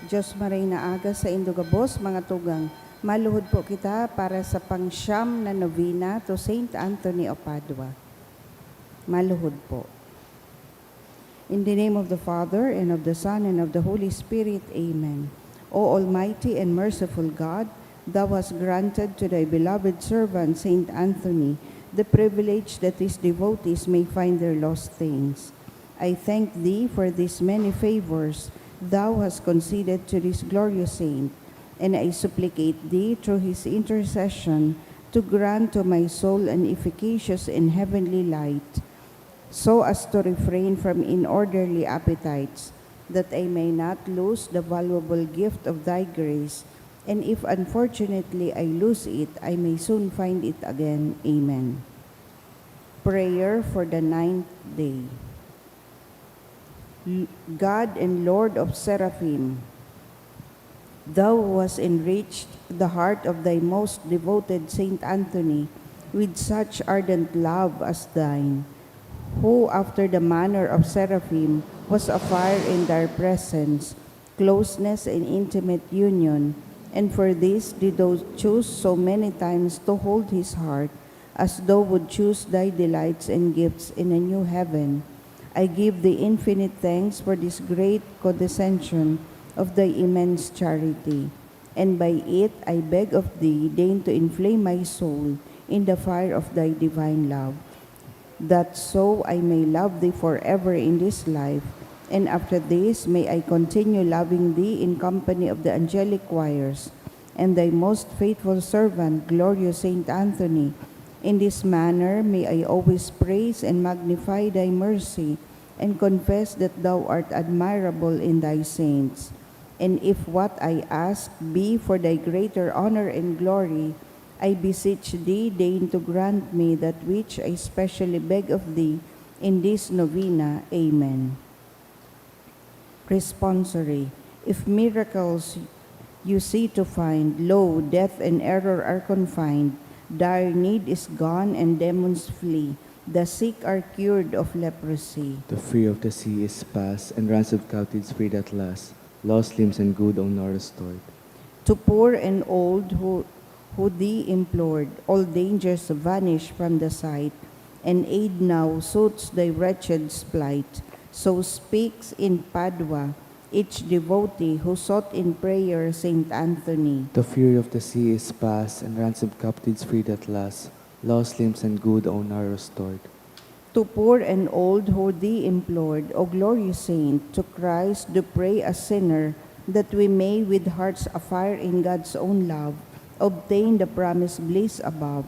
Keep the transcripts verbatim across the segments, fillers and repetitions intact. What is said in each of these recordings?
Diyos Maray na aga saindo gabos, mga tugang. Maluhod po kita para sa pangsyam na novena to Saint Anthony of Padua. Maluhod po. In the name of the Father, and of the Son, and of the Holy Spirit. Amen. O Almighty and merciful God, Thou hast granted to Thy beloved servant, Saint Anthony, the privilege that his devotees may find their lost things. I thank Thee for these many favors Thou hast conceded to this glorious saint, and I supplicate Thee through his intercession to grant to my soul an efficacious and heavenly light, so as to refrain from inorderly appetites, that I may not lose the valuable gift of Thy grace, and if unfortunately I lose it, I may soon find it again. Amen. Prayer for the ninth day. L-, God and Lord of Seraphim, Thou who hast enriched the heart of Thy most devoted Saint Anthony with such ardent love as Thine, who, after the manner of Seraphim, was afire in Thy presence, closeness, and intimate union, and for this did Thou choose so many times to hold his heart, as Thou would choose Thy delights and gifts in a new heaven. I give Thee infinite thanks for this great condescension of Thy immense charity, and by it I beg of Thee, deign to inflame my soul in the fire of Thy divine love, that so I may love Thee forever in this life, and after this may I continue loving Thee in company of the angelic choirs, and Thy most faithful servant, glorious Saint Anthony. In this manner may I always praise and magnify Thy mercy, and confess that Thou art admirable in Thy saints. And if what I ask be for Thy greater honor and glory, I beseech Thee, deign to grant me that which I specially beg of Thee in this novena. Amen. Responsory. If miracles you see to find, lo, death and error are confined, dire need is gone and demons flee, the sick are cured of leprosy. The fear of the sea is past, and ransomed captives freed at last, lost limbs and good own are restored. To poor and old who, who Thee implored, all dangers vanish from the sight, and aid now suits Thy wretched's plight. So speaks in Padua each devotee who sought in prayer Saint Anthony. The fury of the sea is past, and ransomed captives freed at last, lost limbs and good own are restored. To poor and old who Thee implored, O glorious Saint, to Christ do pray as sinner, that we may, with hearts afire in God's own love, obtain the promised bliss above.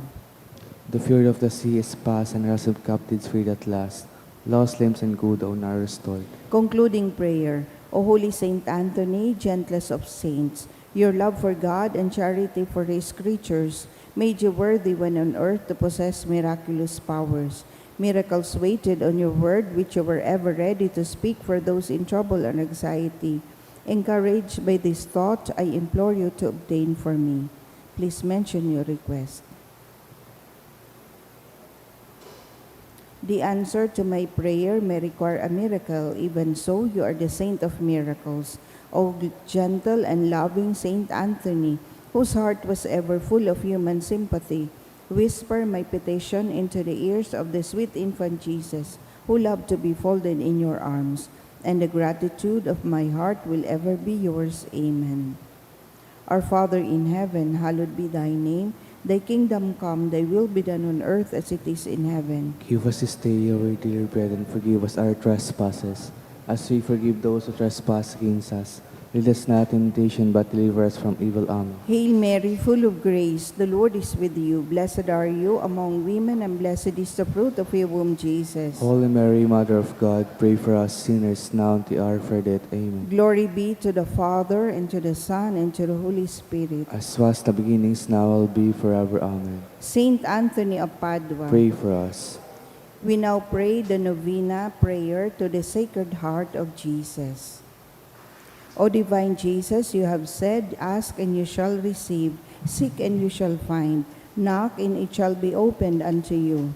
The fury of the sea is past, and ransomed captives freed at last, lost limbs and good own are restored. Concluding prayer. O Holy Saint Anthony, gentlest of saints, your love for God and charity for His creatures made you worthy when on earth to possess miraculous powers. Miracles waited on your word, which you were ever ready to speak for those in trouble and anxiety. Encouraged by this thought, I implore you to obtain for me. Please mention your request. The answer to my prayer may require a miracle. Even so, you are the saint of miracles. O g-, gentle and loving Saint Anthony, whose heart was ever full of human sympathy, whisper my petition into the ears of the sweet infant Jesus, who loved to be folded in your arms, and the gratitude of my heart will ever be yours. Amen. Our Father in heaven, hallowed be thy name. Thy kingdom come, thy will be done on earth as it is in heaven. Give us this day our daily bread, and forgive us our trespasses, as we forgive those who trespass against us. Lead us not into temptation, but deliver us from evil. Amen. Hail Mary, full of grace, the Lord is with you. Blessed are you among women, and blessed is the fruit of your womb, Jesus. Holy Mary, Mother of God, pray for us sinners, now and at the hour of our death. Amen. Glory be to the Father, and to the Son, and to the Holy Spirit. As was the beginning, is now, will be, forever. Amen. Saint Anthony of Padua. Pray for us. We now pray the novena prayer to the Sacred Heart of Jesus. O divine Jesus, you have said, "Ask and you shall receive, seek and you shall find, knock and it shall be opened unto you."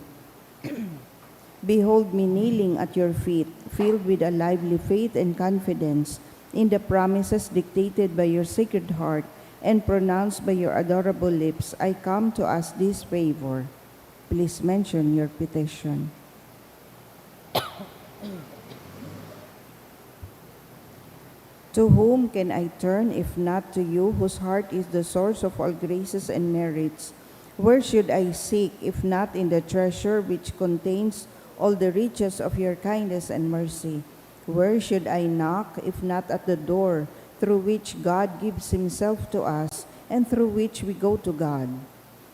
Behold me kneeling at your feet, filled with a lively faith and confidence, In the promises dictated by your Sacred Heart and pronounced by your adorable lips, I come to ask this favor. Please mention your petition. To whom can I turn if not to you, whose heart is the source of all graces and merits? Where should I seek if not in the treasure which contains all the riches of your kindness and mercy? Where should I knock if not at the door through which God gives himself to us and through which we go to God?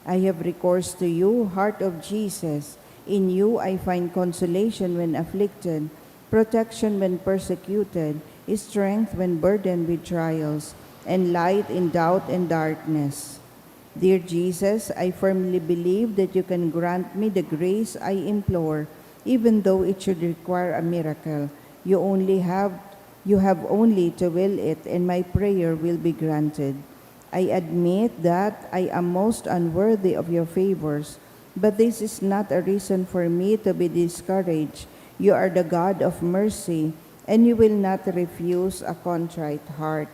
I have recourse to you, Heart of Jesus. In you I find consolation when afflicted, protection when persecuted, strength when burdened with trials, and light in doubt and darkness. Dear Jesus, I firmly believe that you can grant me the grace I implore, even though it should require a miracle. You only have you have only to will it, and my prayer will be granted. I admit that I am most unworthy of your favors, but this is not a reason for me to be discouraged. You are the God of mercy, and you will not refuse a contrite heart.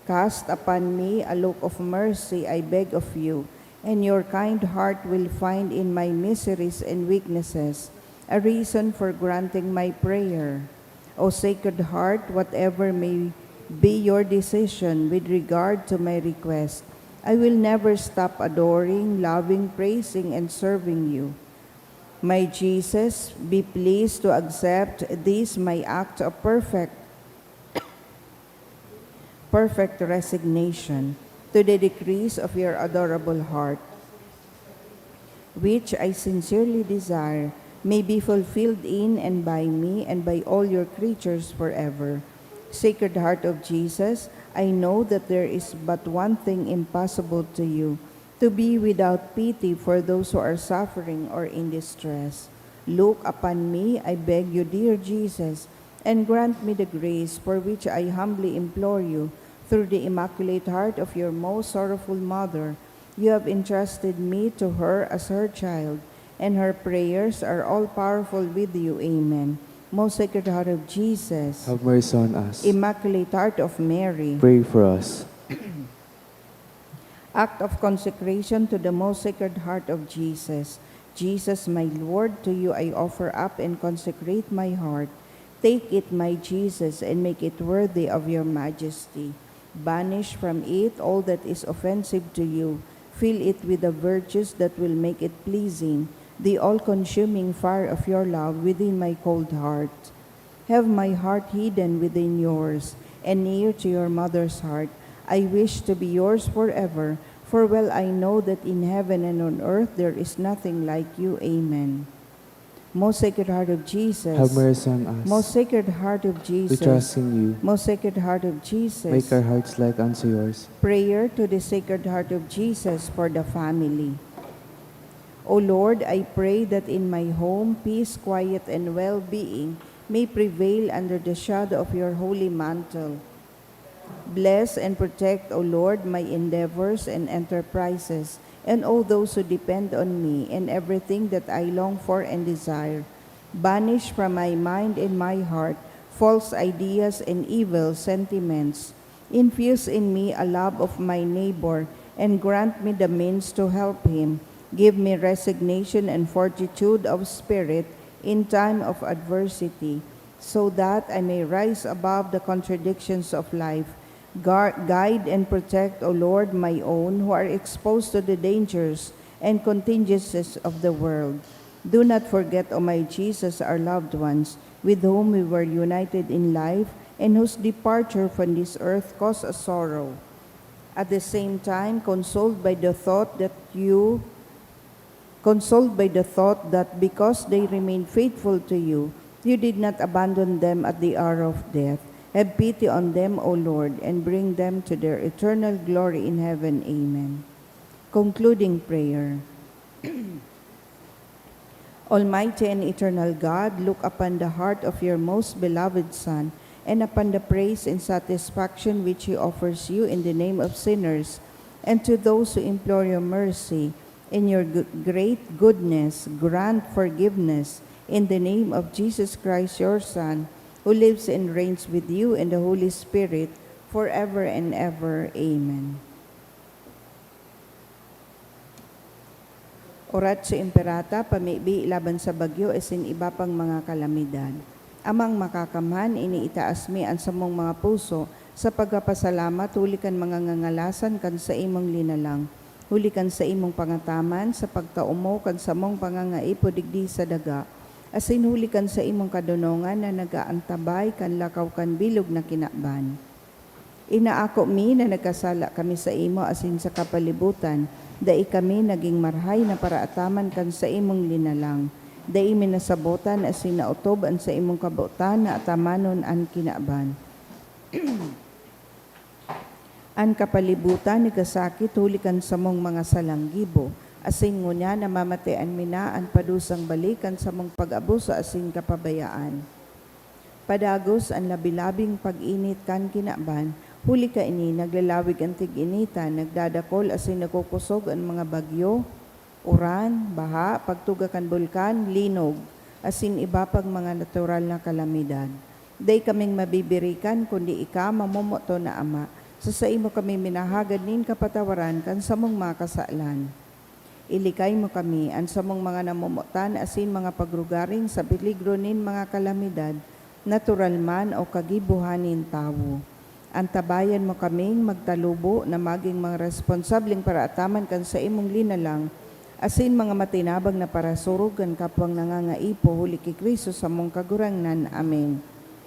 Cast upon me a look of mercy, I beg of you, and your kind heart will find in my miseries and weaknesses a reason for granting my prayer. O Sacred Heart, whatever may be your decision with regard to my request, I will never stop adoring, loving, praising, and serving you. My Jesus, be pleased to accept this my act of perfect, perfect resignation to the decrees of your adorable heart, which I sincerely desire may be fulfilled in and by me and by all your creatures forever. Sacred Heart of Jesus, I know that there is but one thing impossible to you, to be without pity for those who are suffering or in distress. Look upon me, I beg you, dear Jesus, and grant me the grace for which I humbly implore you through the Immaculate Heart of your most sorrowful Mother. You have entrusted me to her as her child, and her prayers are all powerful with you. Amen. Most Sacred Heart of Jesus, Have mercy on us. Immaculate Heart of Mary, Pray for us. Act of consecration to the most Sacred Heart of Jesus. Jesus, my Lord, to you I offer up and consecrate my heart. Take it, my Jesus, and make it worthy of your majesty. Banish from it all that is offensive to you. Fill it with the virtues that will make it pleasing, the all-consuming fire of your love within my cold heart. Have my heart hidden within yours, and near to your mother's heart. I wish to be yours forever, for well I know that in heaven and on earth there is nothing like you. Amen. Most Sacred Heart of Jesus. Have mercy on us. Most Sacred Heart of We Jesus. Trust in you. Most Sacred Heart of Jesus. Make our hearts like unto yours. Prayer to the Sacred Heart of Jesus for the family. O Lord, I pray that in my home, peace, quiet, and well-being may prevail under the shadow of your holy mantle. Bless and protect, O Lord, my endeavors and enterprises, and all those who depend on me, and everything that I long for and desire. Banish from my mind and my heart false ideas and evil sentiments. Infuse in me a love of my neighbor, and grant me the means to help him. Give me resignation and fortitude of spirit in time of adversity, so that I may rise above the contradictions of life. Guard, guide and protect, O Lord, my own who are exposed to the dangers and contingencies of the world. Do not forget, O my Jesus, our loved ones, with whom we were united in life and whose departure from this earth caused us sorrow. At the same time, consoled by the thought that you consoled by the thought that because they remained faithful to you, you did not abandon them at the hour of death. Have pity on them, O Lord, and bring them to their eternal glory in heaven. Amen. Concluding prayer. Almighty and eternal God, look upon the heart of your most beloved Son and upon the praise and satisfaction which he offers you in the name of sinners and to those who implore your mercy. In your great goodness, grant forgiveness in the name of Jesus Christ, your Son, who lives and reigns with you and the Holy Spirit, forever and ever. Amen. Oratio Imperata, pamibi laban sa bagyo asin iba pang mga kalamidad. Amang Makakamhan, iniitaas mi an samong mga puso sa pagpapasalamat huli kan mga ngangalasan kan saimong linalang, huli kan saimong pangataman sa pagtao mo kan samong pangangaipo digdi sa daga, asin huli kan saimong kadonongan na nag-aantabay kan lakaw kan bilog na kinaban. Inaako mi na nagkasala kami saimo asin sa kapalibutan, dai kami nagin marahay na paraataman kan saimong linalang. Dai mi nasabotan asin naotob an saimong kabotan na atamanon an kinaban. An kapalibutan nagkasakit huli kan samong mga salang gibo, asin ngunyan namamatean mi na an padusang balik kan samong pag-abuso asin kapabayaan. Padagos an labi-labing pag-init kan kinaban, huli kaini naglalawig an tig-initan, nagdadakol asin nagkukosog an mga bagyo, uran, baha, pagtuga kan bulkan, linog, asin iba pang mga natural na kalamidad. Dai kaming mabibirikan, kundi ika, mamomoton na Ama. Sa saimo kami minahagad nin kapatawaran kan samong mga kasalan. Ilikay mo kami, an samong mga namomotan asin mga pagrugaring sa peligro nin mga kalamidad, natural man o kagibohan nin tawo. Antabayan mo kaming magtalubo na magin mga responsableng paraataman kan saimong linalang, asin mga matinabang na parasurog kan kapwang nangangaipo, huli ki Cristo samong Kagurangnan. Amen.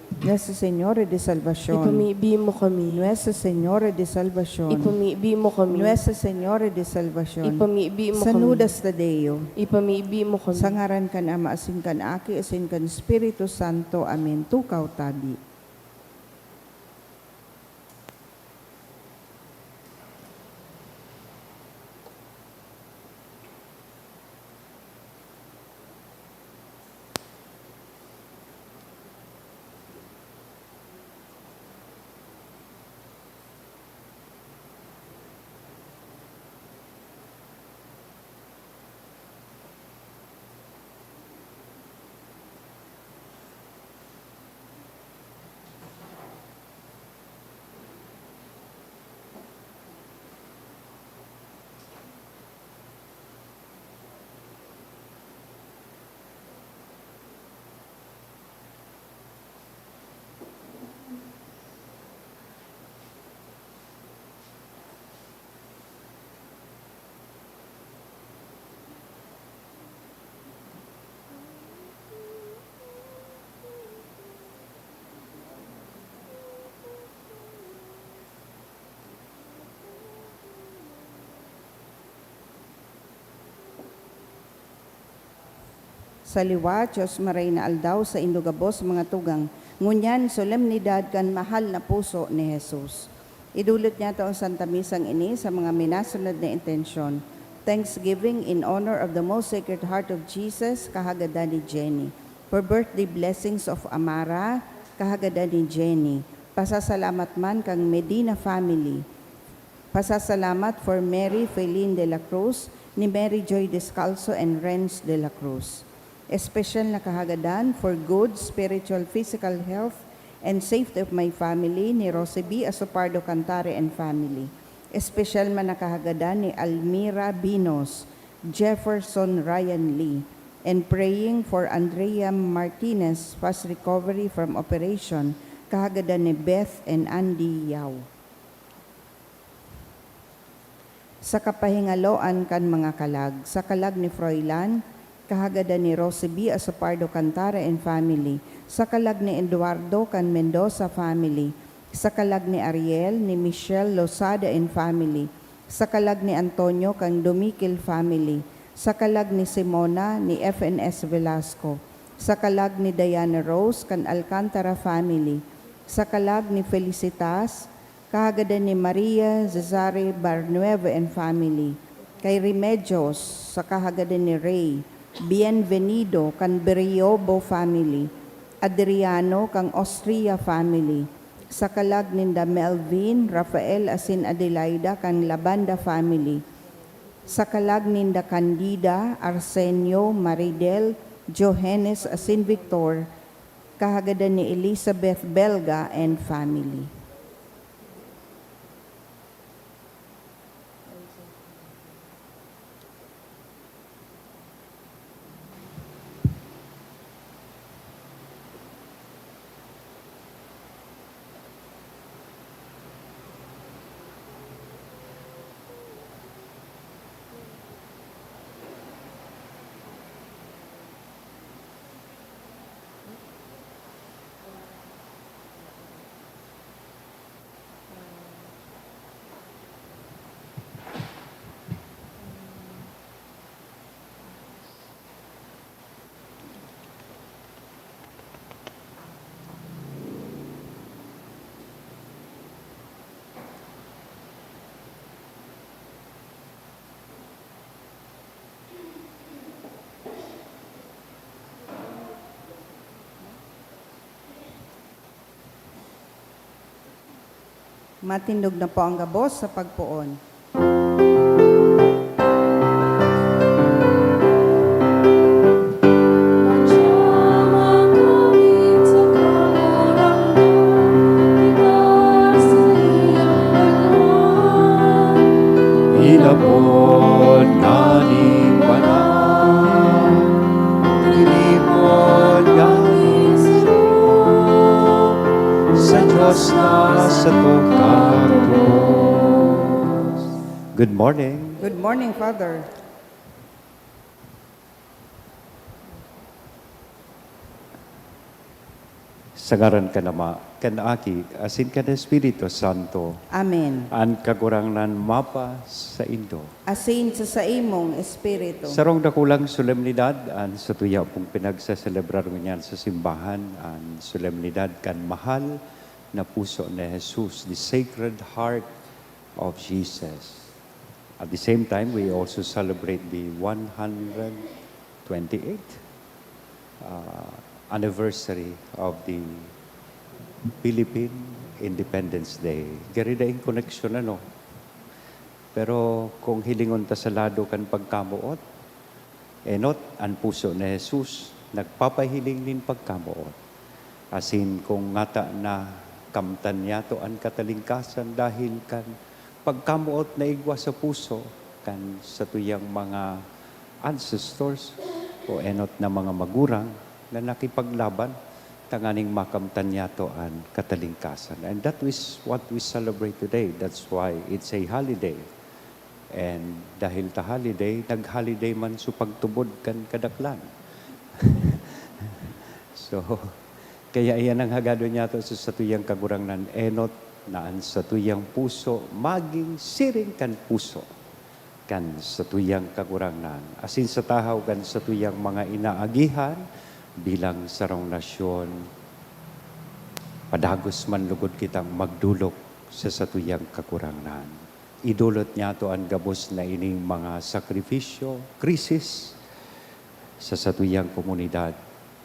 Nuestra Señora de Salvacion. Ipamibi mo kami. Nuestra Señora de Salvacion. Ipamibi mo kami. Nuestra Señora de Salvacion. Ipamibi mo kami. Sanudas Tadeo. Ipamibi mo kami. Sa ngaran kan Ama, asin kan Aki, asin kan Espiritu Santo. Amen. Tukaw tabi. Sa liwat, Dios, maray na aldaw saindo gabos mga tugang, ngunyan, solemnidad kan mahal na puso ni Jesus. Idulot niyato an Santa Misang ini sa mga minasunod na intensyon: Thanksgiving in honor of the Most Sacred Heart of Jesus, kahagadan ni Jenny. For birthday blessings of Amara, kahagadan ni Jenny. Pasasalamat man kan Medina family. Pasasalamat for Mary Felin de la Cruz, ni Mary Joy Descalzo and Renz de la Cruz. Espesyal na kahagadan for good spiritual, physical health and safety of my family, ni Rosie B Asopardo Cantare and family. Espesyal man na kahagadan ni Almira Binos, Jefferson Ryan Lee, and praying for Andrea Martinez, fast recovery from operation, kahagadan ni Beth and Andy Yao. Sa kapahingaloan kan mga kalag, sa kalag ni Froilan, kahagadan ni Rosie B Asopardo Cantare and family, sa kalag ni Eduardo kan Mendoza family, sa kalag ni Ariel, ni Michelle Losada and family, sa kalag ni Antonio kan Dumiquil family, sa kalag ni Simona, ni F N S Velasco, sa kalag ni Diana Rose kan Alcantara family, sa kalag ni Felicitas, kahagadan ni Maria Cesare Barnueva and family, kay Remedios, sa kahagadan ni Rey, Bienvenido kan Beriobo family, Adriano kan Austria family, sa kalag ninda Melvin, Rafael asin Adelaida kan Labanda family, sa kalag ninda Candida, Arsenio, Maridel, Johannes asin Victor, kahagadan ni Elizabeth Belga and family. Matindog na po ang gabos sa pagpoon. Inapod na nin banal, tinipon ngani sa Dios na satong katubos. Good morning. Good morning, Father. Sa ngaran kan Ama, kan Aki, asin kan Espiritu Santo. Amen. An Kagurangnan mapa saindo. Asin sa saimong espiritu. Sarong dakulang solemnidad an satuya pong pinagseselebrar ngunyan sa simbahan, an solemnidad kan mahal na puso ni Jesus, the Sacred Heart of Jesus. At the same time, we also celebrate the one hundred twenty-eighth, uh, anniversary of the Philippine Independence Day. Gari daing koneksyon, ano? Pero kung hilingon ta sa lado kan pagkamoot, enot an puso ni Jesus, nagpapahiling nin pagkamoot. Asin kung ngata na kamtan niyato an katalingkasan dahil kan pagkamoot na igwa sa puso kan satuyang mga ancestors o enot na mga magurang na nakipaglaban tanganing makamtan niyato an katalingkasan. And that is what we celebrate today. That's why it's a holiday. And dahil ta holiday, nag-holiday man so pagtubod kan kadaklan. So, kaya iyan ang hagadon niyato sa satuyang Kagurangnan, enot na an satuyang puso magin siring kan puso kan satuyang Kagurangnan, asin sa tahaw kan satuyang mga inaagihan bilang sarong nasyon, padagos man lugod kitang magdolok sa satuyang Kagurangnan. Idolot niyato an gabos na ining mga sakrifisyo, krisis, sa satuyang komunidad,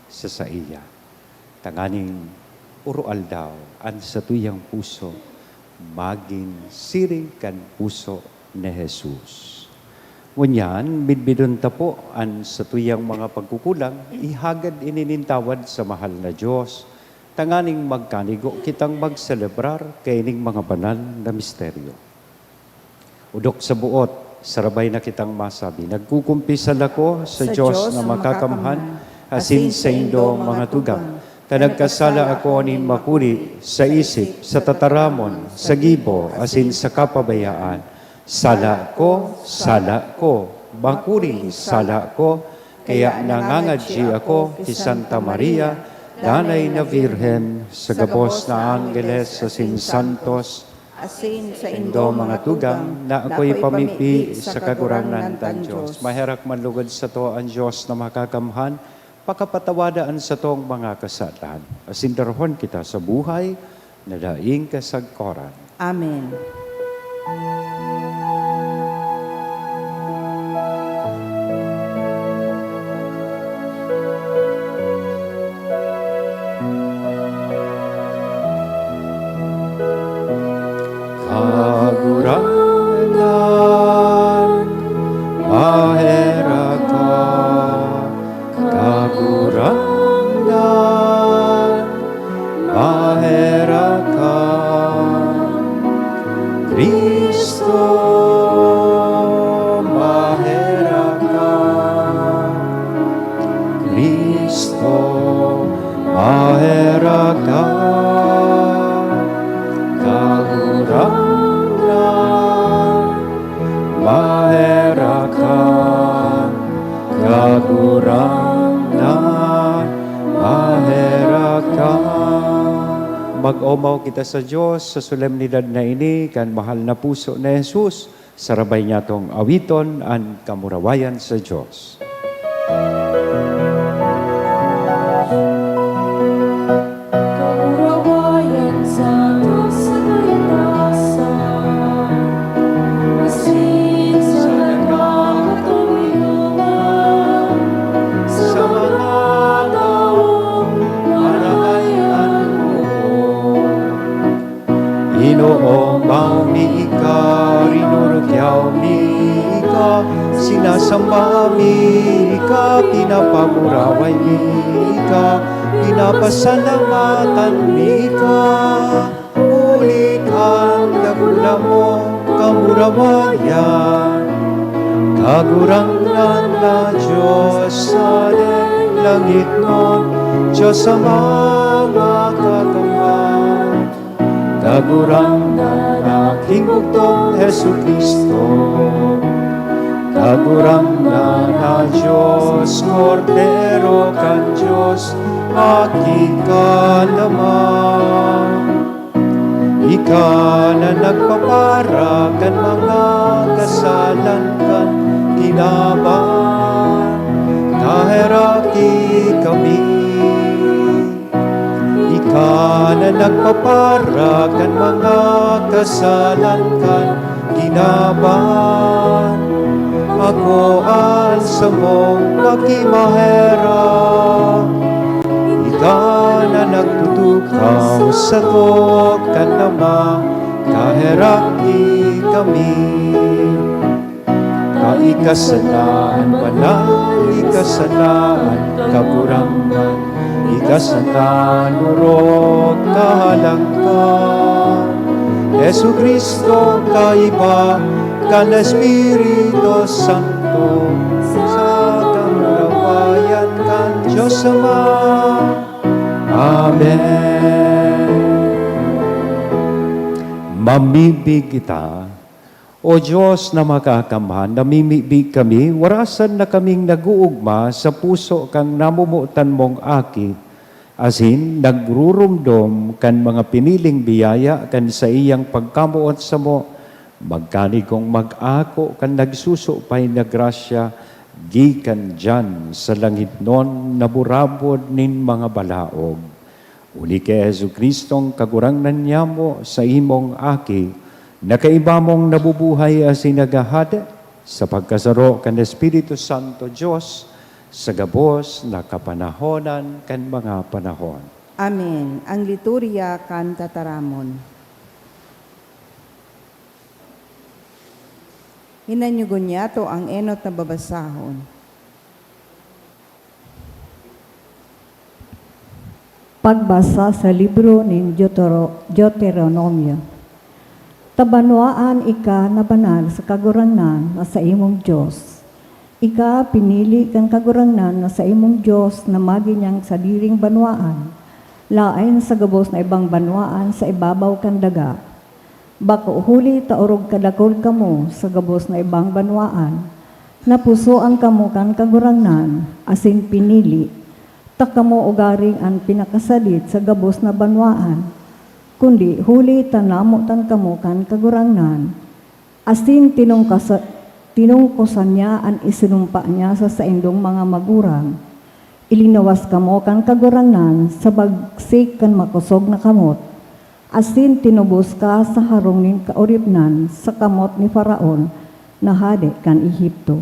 sa saiya. Tanganing oro-aldaw, an satuyang puso magin siring kan puso ni Jesus. Ngunyan, midbidon ta po an satuyang mga pagkukulang, ihagad ini nin tawad sa mahal na Dios, tanganing magkanigo kitang magselebrar kaining mga banal na misteryo. Odok sa buot, sarabay na kitang masabi, nagkukumpisal ako sa Sa Dios Dios na na makakamhan, makakamhan, asin asin saindo, saindo, mga mga tugang, tugang, ta nagkasala ako nin makuri sa isip, sa tataramon, sa gibo, asin sa kapabayaan. Sala ko, sala ko, makuri, sala ko, kaya nangangadyi ako ki Santa Maria, Danay na Birhen, sa gabos na anggeles asin santos, asin saindo, mga tugang, na ako'y pamipi sa Kagurangnan tang Dios. Maherak man lugod sato an Dios na makakamhan, pakapatawada an satong mga kasalan, asin darahon kita sa buhay na daing kasagkoran. Amen. Kagurangnan, maherak ka, Kagurangnan, Kagurangnan, maherak ka. Mag-omaw kita sa Dios sa solemnidad na ini kan mahal na puso na Jesus. Sarabay niyatong awiton an kamurawayan sa Dios. Kamurawayan sa Dios sa kaligtasan, asin sa nagkakatulungan sa mga tawong marahay an muot. Inoombaw mi ika, rinurugyaw mi ika, sinasamba mi ika, pinapamuraway mi ika, pinapasalamatan mi ika, huli kan dakula mong kamurawayan. Kagurangnan na Dios sa langitnon, Dios sa mga kakamay. Kagurangnan na kinugtong Jesu-Cristo. Kagurangnan na Dios, Kordero kan Dios, Aki kan Ama. Ika na nagpapara kan mga kasalan kan kinaban, kaheraki kami. Ika na nagpapara kan mga kasalan kan kinaban, ako an samong pakimaherak. Ika na nagtutukaw sa duog kan Ama, kaheraki kami. Ika sana an banal, ika sana an kagurangnan, ika sana an orog, kahalangkahan. Jesu-Cristo, kaiba kan Espiritu Santo, sa kamurawayan kan Dios Ama. Amen. Mamimig kita. O Dios na makakamhan, namimibi kami, warasan na kaming nag-oogma sa puso kan namomotan mong Aki, asin nagruromdom kan mga piniling biyaya kan saiyang pagkamoot samo, magkanigong mag-ako kan nagsusupay na grasya gikan diyan sa langitnon na burabod nin mga balaog. Huli ki Jesu-Cristong Kagurangnan nyamo, saimong Aki, na kaiba mong nabubuhay asin naghahade sa pagkasaro kan Espiritu Santo, Dios, sa gabos na kapanahonan kan mga panahon. Amen. Ang liturya kan tataramon. Hinanyugon niyato ang enot na babasahon. Pagbasa sa libro nin Deutero-, Deuteronomio. Ta banwaan ika na banal sa Kagurangnan na saimong Dios. Ika pinili kan Kagurangnan na saimong Dios na magi niyang sadiring banwaan, laen sa gabos na ibang banwaan sa ibabaw kan daga. Bako huli ta orog kadakul kamo sa gabos na ibang banwaan, napusoan kamo kan Kagurangnan asin pinili, ta kamo ugaring an pinakasadit sa gabos na banwaan, kundi huli ta namotan kamo kan Kagurangnan, asin tinungkasa-, tinungkosan niya an isinumpa niya sa saindong mga magurang. Ilinawas kamo kan Kagurangnan sa bagsik kan makosog na kamot, asin tinubos ka sa harong nin kaoripnan sa kamot ni Faraon na hade kan Egipto.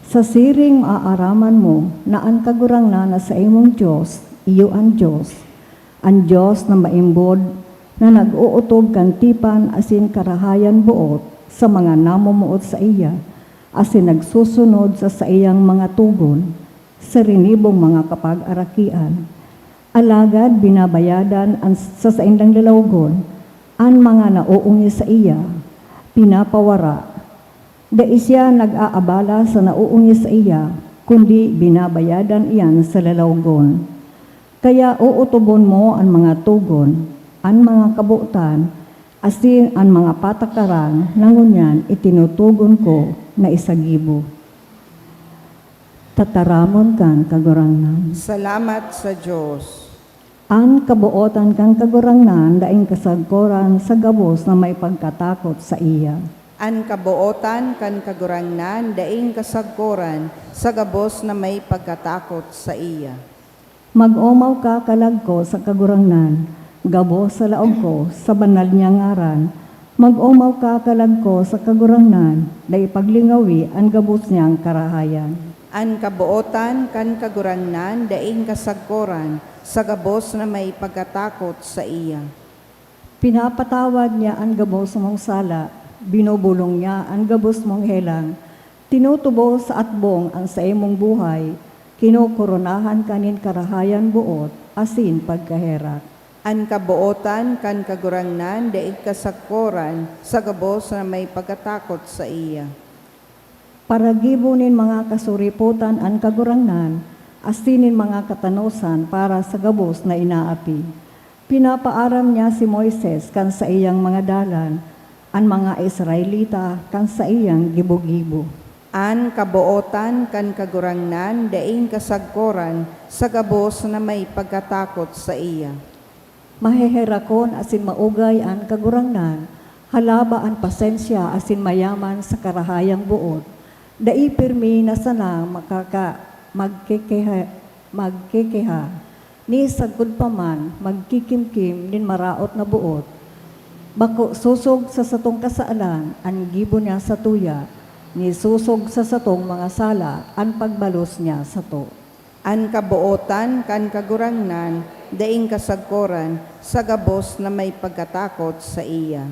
Sa siring maaaraman mo na an Kagurangnan na saimong Dios, iyo an Dios, an Dios na maimbod, na nag-ootob kan tipan asin karahayan boot sa mga namomoot saiya, asin nagsusunod sa saiyang mga togon sa rinibong mga kapagarakian. Alagad binabayadan an, sa saindang lalawgon an mga naoongis saiya, pinapawara. Dai siya nag-aabala sa naoongis saiya, kundi binabayadan iyan sa lalawgon. Kaya ootobon mo an mga togon, an mga kabotan, asin an mga patakaran na ngunyan itinutugon ko na isagibo. Tataramon kan Kagurangnan. Salamat sa Dios. An kabootan kan Kagurangnan daing kasagkoran sa gabos na may pagkatakot saiya. An kabootan kan Kagurangnan daing kasagkoran sa gabos na may pagkatakot saiya. Mag-omaw ka, kalagko, sa Kagurangnan, gabos sa laog ko, sa banal niyang ngaran. Mag-omaw ka, kalagko, sa Kagurangnan, dai paglingawi an gabos niyang karahayan. An kabootan kan Kagurangnan daing kasagkoran sa gabos na may pagkatakot saiya. Pinapatawad niya an gabos mong sala, binubulong niya an gabos mong helang, tinutubo sa atbong an saimong buhay, kinokoronahan ka nin karahayan boot asin pagkaherak. An kabootan kan Kagurangnan daing kasagkoran sa gabos na may pagkatakot saiya. Paragibo nin mga kasuripotan an Kagurangnan, asin nin mga katanosan para sa gabos na inaapi. Pinapaaram niya si Moises kan saiyang mga dalan, an mga Israelita kan saiyang gibo-gibo. An kabootan kan Kagurangnan daing kasagkoran sa gabos na may pagkatakot saiya. Maheherakon asin maugay an Kagurangnan, halaba an pasensya asin mayaman sa karahayang boot. Dai pirmi na sana makaka-, magkekeha-, magkekeha, ni sagkod pa man magkikimkim nin maraot na boot. Bako sosog sa satong kasalan an gibo niya satuya, ni sosog sa satong mga sala an pagbalos niya sato. An kabootan kan Kagurangnan daing kasagkoran sa gabos na may pagkatakot saiya.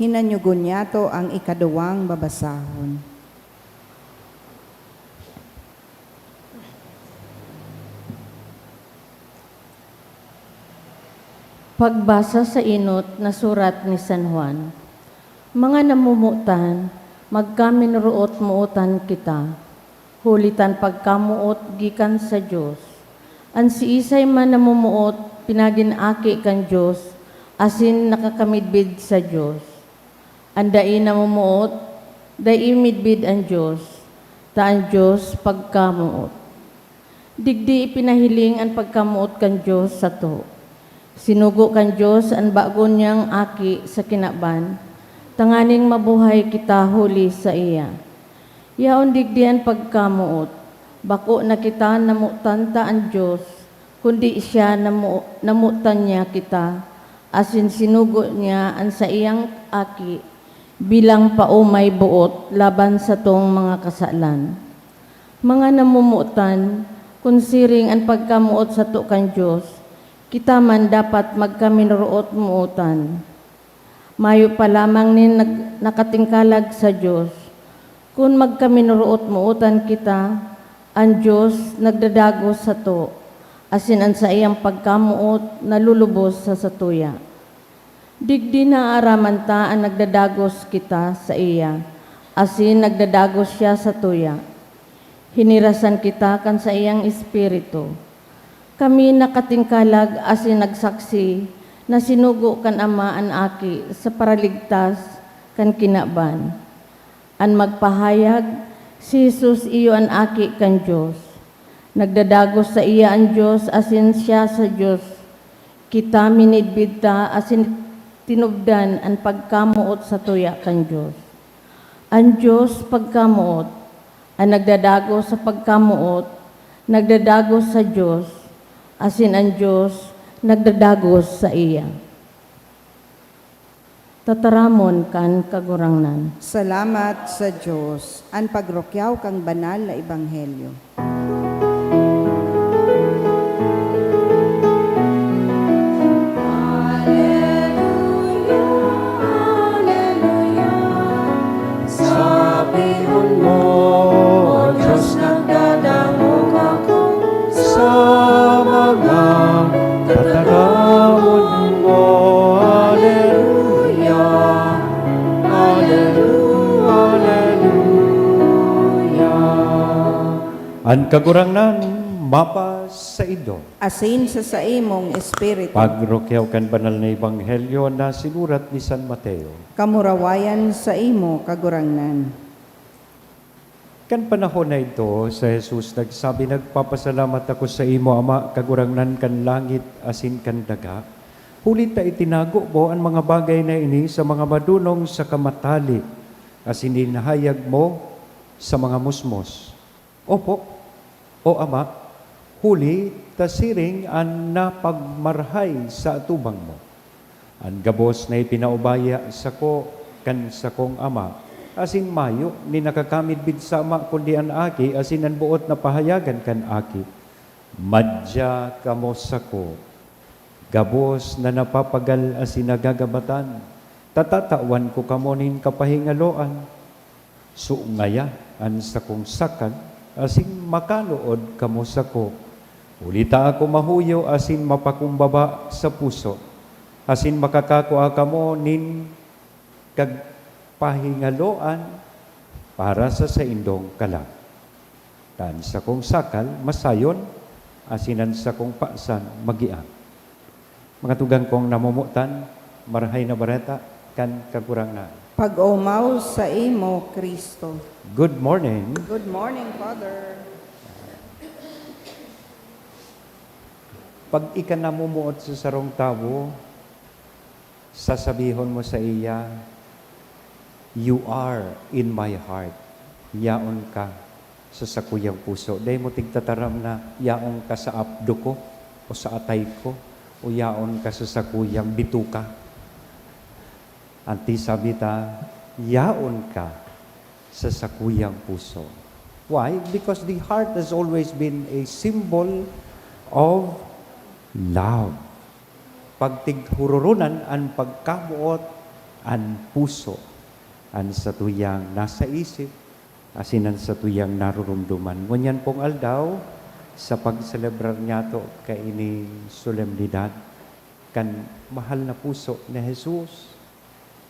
Hinanyugon niyato ang ikaduwang babasahon. Pagbasa sa enot na surat ni San Juan. Mga namomotan, magkaminoroot-mootan kita, huli ta an pagkamoot gikan sa Dios. An siisay man na momoot, pinagin aki kan Dios, asin nakakamidbid sa Dios. An dai namomoot, dai midbid an Dios, ta an Dios pagkamoot. Digdi ipinahiling an pagkamoot kan Dios sato. Sinugo kan Dios an bago niyang Aki sa kinaban, tanganing mabuhay kita huli saiya. Yaon digdi an pagkamoot. Bako na kita namotan ta an Dios, kundi siya namo-, namotan niya kita, asin sinugo niya an saiyang Aki bilang paomay boot laban satong mga kasalan. Mga namomotan, kun siring an pagkamoot sato kan Dios, kita man dapat magkaminoroot-mootan. Mayo pa lamang nin nag-, nakatingkalag sa Dios. Kun magkaminoroot-mootan kita, an Dios nagdadagos sato, asin an saiyang pagkamoot nalulubos sa satuya. Digdi naaaraman ta an nagdadagos kita saiya, asin nagdadagos siya satuya. Hinirasan kita kan saiyang Espiritu. Kami nakatingkalag asin nagsaksi na sinugo kan Ama an Aki sa paraligtas kan kinaban. An magpahayag, si Jesus iyo an Aki kan Dios. Nagdadagos saiya an Dios asin siya sa Dios. Kita minidbid ta asin tinubdan an pagkamoot sa tuya kan Dios. An Dios pagkamoot, an nagdadagos sa pagkamoot, nagdadagos sa Dios, asin an Dios nagdadagos saiya. Tataramon kan Kagurangnan. Salamat sa Dios. An pagrukyaw kan banal na ebanghelyo. Aleluya, aleluya. Sabihon mo, O Dios, nagdadangog ako sa mga tataramon mo. Aleluya, aleluya, aleluya. An Kagurangnan Mapa sa indo. Asin sa saimong espiritu. Pagrukyaw kan banal na ebanghelyo na sinurat ni San Mateo. Kamurawayan sa imo, Kagurangnan. Kan panahon na idto, si Jesus nagsabi, "Nagpapasalamat ako sa imo, Ama, Kagurangnan kan langit asin kan daga, huli ta itinago mo an mga bagay na ini sa mga madonong saka matali, asin inhayag mo sa mga musmos." Opo, O Ama, huli ta siring an napagmarahay sa atubang mo. An gabos na ipinaubaya sako kan sakong Ama, asin mayo nin nakakamidbid sa Ama kundi an Aki, asin an boot na pahayagan kan Aki. Madya kamo sako, gabos na napapagal asin nagagabatan, ta tatawan ko kamo nin kapahingaloan. Sungaya an sakong sakal, asin makanood kamo sako. Huli ta ako mahuyo asin mapakumbaba sa puso, asin makakakua kamo nin kagpahingaloan para sa saindong kalag. Ta an sakong sakal masayon, asin an sakong pasan magian. Mga tugang kong namomotan, Marahay na Bareta kan Kagurangnan. Pag-omaw sa imo, Kristo. Good morning. Good morning, Father. Pag ika namumuot sa sarong tawo, sasabihon mo sa iya, "You are in my heart." Yaon ka sa sakuyang puso. Dai mo tigtataram na yaon ka sa apdo ko o sa atay ko o yaon ka sa sakuyang bituka. Anti sabi ta, yaon ka sa sakuyang puso. Why? Because the heart has always been a symbol of love. Pagtighuroronan an pagkamoot, an puso, an satuyang nasa isip, asin an satuyang narurumduman. Ngunyan pong aldaw, sa pagselebrar niyato kaining solemnidad kan mahal na puso ni Jesus,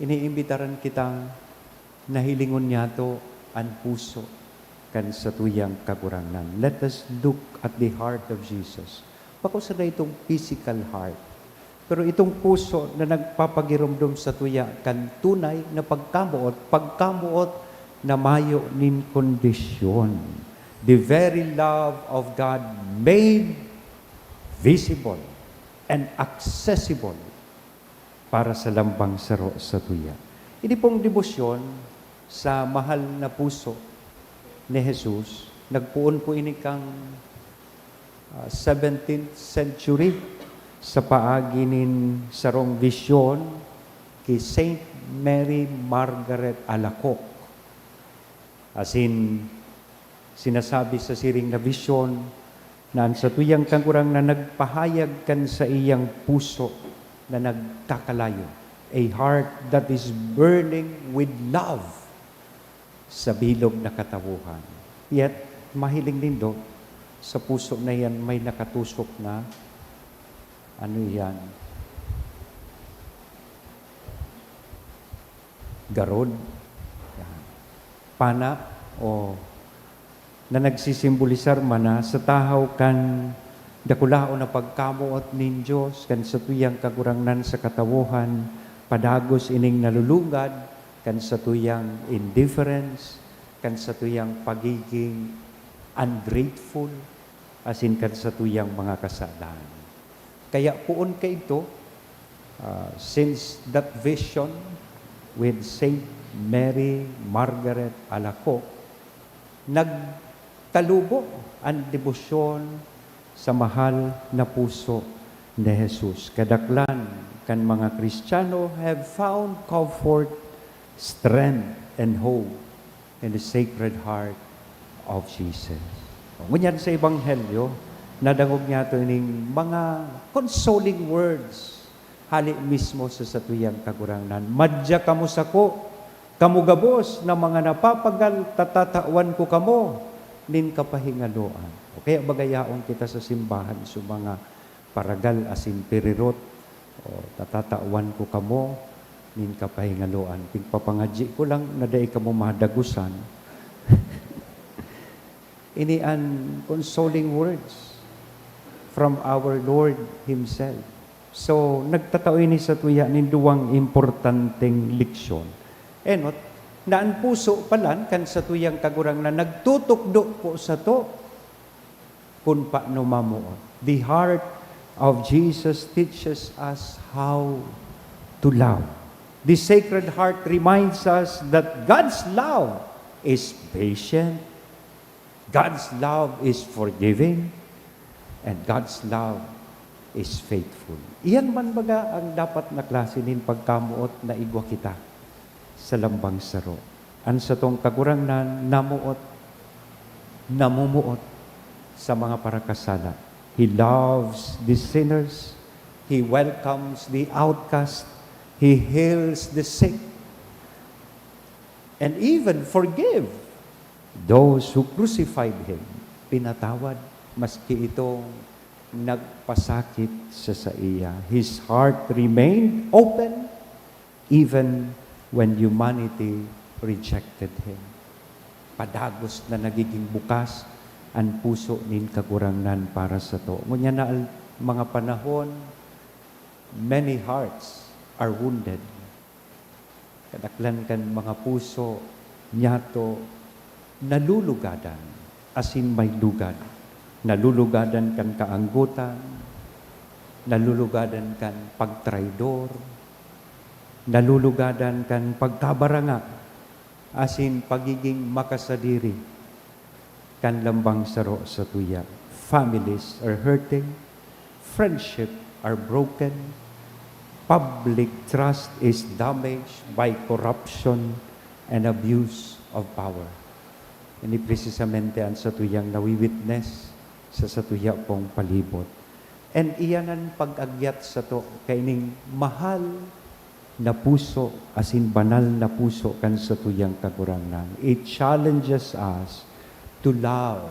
iniimbitaran kitang nahilingon niyato an puso kan satuyang Kagurangnan. Let us look at the heart of Jesus. Bako sana itong physical heart, pero itong puso na nagpapagiromdom satuya kan tunay na pagkamoot, pagkamoot na mayo nin kondisyon. The very love of God made visible and accessible para sa lambang saro satuya. Ini pong debosyon sa mahal na puso ni Jesus, nagpoon po ini kan, ah, seventeenth century sa paagi nin sarong bisyon ki Saint Mary Margaret Alacoque. Asin sinasabi sa siring na bisyon na an satuyang Kagurangnan nagpahayag kan saiyang puso na nagkakalayo, a heart that is burning with love sa bilog na katawohan. Yet, mahiling nindo, sa puso na yan may nakatusok na, ano yan, garod, pana, o na nagsisimbolisar man na sa tahaw kan dakulaon na pagkamoot nin Dios, kan satuyang Kagurangnan sa katawohan, padagos ining nalulugad kan satuyang indifference, kan satuyang pagiging ungrateful, asin kan satuyang mga kasalan. Kaya poon kaidto, ah, since that vision with Saint Mary Margaret Alacoque, nagtalubo an debosyon sa mahal na puso ni Jesus. Kadaklan kan mga Kristiyano have found comfort, strength, and hope in the Sacred Heart of Jesus. Ngunyan sa Ebanghelyo, nadangog niyato ining mga consoling words hale mismo sa satuyang Kagurangnan. "Madya kamo sako, kamo gabos na mga napapagal, ta tatawan ko kamo nin kapahingaloan." O kaya baga yaon kita sa simbahan, sa mga paragal asin pirirot, o, ta tatawan ko kamo nin kapahingaloan. Pigpapangadyi ko lang na dai kamo madagusan. Ini an consoling words from our Lord Himself. So, nagtatao ini satuya nin duwang importanteng leksyon. Enot, na an puso palan kan satuyang Kagurangnan nagtutukdo po sato kun paano mamuot. The heart of Jesus teaches us how to love. The Sacred Heart reminds us that God's love is patient, God's love is forgiving, and God's love is faithful. Iyan man baga ang dapat na klase nin pagkamoot na igwa kita sa lambang saro. An satong Kagurangnan namoot, namumuot sa mga parakasala. He loves the sinners. He welcomes the outcast. He heals the sick. And even forgive those who crucified Him. Pinatawad, maski itong nagpasakit sa saiya. His heart remained open even when humanity rejected Him. Padagos na nagiging bukas an puso nin Kagurangnan para sato. Ngunyan na al-, mga panahon, many hearts are wounded. Kadaklan kan mga puso niyato nalulugadan, asin may lugad. Nalulugadan kan kaanggotan, nalulugadan kan pagtraidor, nalulugadan kan pagkabaranga, asin pagiging makasadiri kan lambang saro satuya. Families are hurting, friendship are broken, public trust is damaged by corruption and abuse of power. Ini precisamente an satuyang nawi-witness sa satuya pong palibot. And iyan an pag-agyat sato kaining mahal na puso asin banal na puso kan satuyang Kagurangnan. It challenges us to love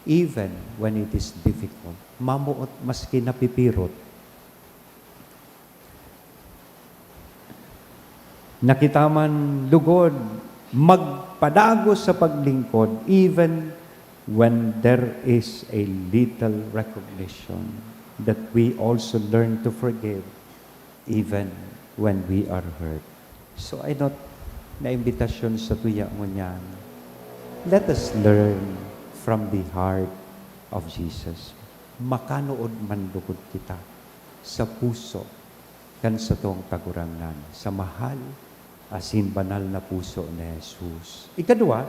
even when it is difficult. Mamoot maski napipirot. Na kita man lugod magpadagos sa paglingkod even when there is a little recognition, that we also learn to forgive even when we are hurt. So, enot na imbitasyon satuya ngunyan, let us learn from the heart of Jesus. Makanood man lugod kita sa puso kan satong Kagurangnan, sa mahal asin banal na puso ni Jesus. Ikadwa,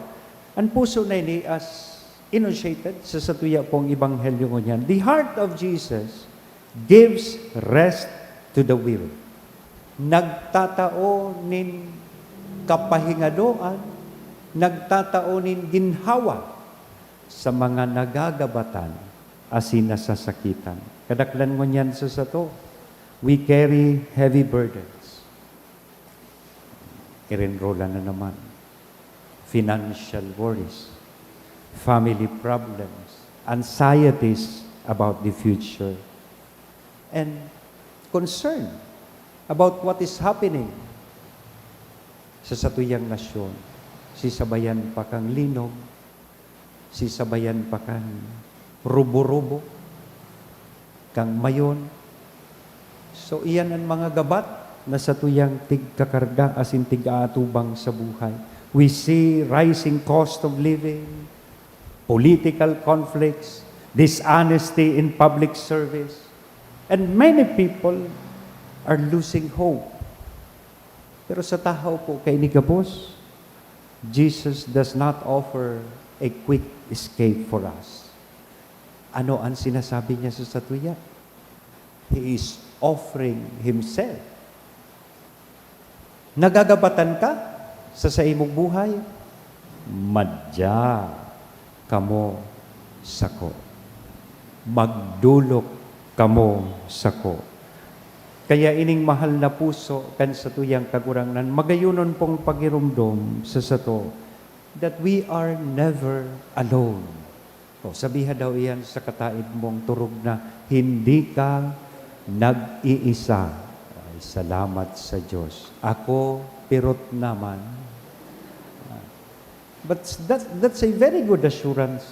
an puso na ini as enunciated sa satuya pong ebanghelyo ngunyan, the heart of Jesus gives rest to the weary. Nagtatao nin kapahingadoan, nagtatao nin ginhawa sa mga nagagabatan asin nasasakitan. Kadaklan ngunyan sa sato, we carry heavy burdens. Irenrolan na naman. Financial worries, family problems, anxieties about the future, and concern about what is happening sa satuyang nasyon. Sisabayan pa kan linog, sisabayan pa kan rubo-rubo, kan mayon. So, iyan an mga gabat na satuyang tigkakarga asin tig-aatubang sa buhay. We see rising cost of living, political conflicts, dishonesty in public service, and many people are losing hope. Pero sa tahaw po kaini gabos, Jesus does not offer a quick escape for us. Ano an sinasabi niya sa satuya? He is offering himself. Nagagabatan ka sa saimong buhay? Madya kamo sako. Magdolok kamo sako. Kaya ining mahal na puso kan satuyang Kagurangnan, magayonon pong pagiromdom sa sato that we are never alone. O, sabiha daw iyan sa kataed mong turog na, "Hindi ka nag-iisa." Ay, salamat sa Diyos. Ako, pirot naman. But that, that's a very good assurance.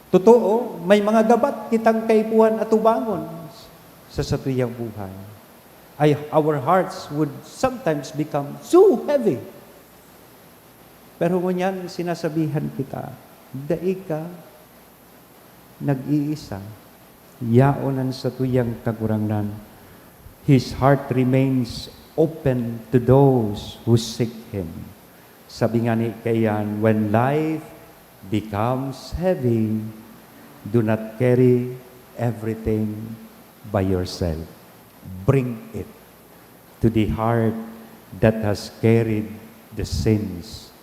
Totoo, may mga gabat kitang kaipuhan atubangon sa satuyang buhay. Ay, our hearts would sometimes become so heavy. Pero ngunyan, sinasabihan kita, dai ka nag-iisa. Yaon an satuyang Kagurangnan. His heart remains open to those who seek Him. Sabi ngani kaiyan, "When life becomes heavy, do not carry everything by yourself. Bring it to the heart that has carried the sins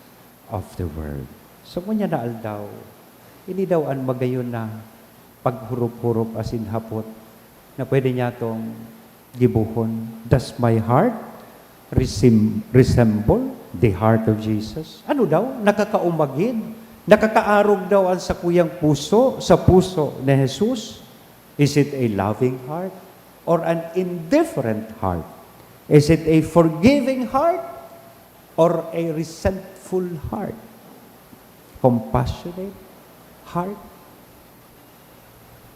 of the world." So, ngunyan na aldaw, ini daw an magayon na paghurop-hurop asin hapot na pwede niyatong gibohon. "Does my heart resim-, resemble the heart of Jesus?" Ano daw? Nakakaumagid? Nakakaarog daw an sakuyang puso sa puso ni Jesus? Is it a loving heart or an indifferent heart? Is it a forgiving heart or a resentful heart? Compassionate heart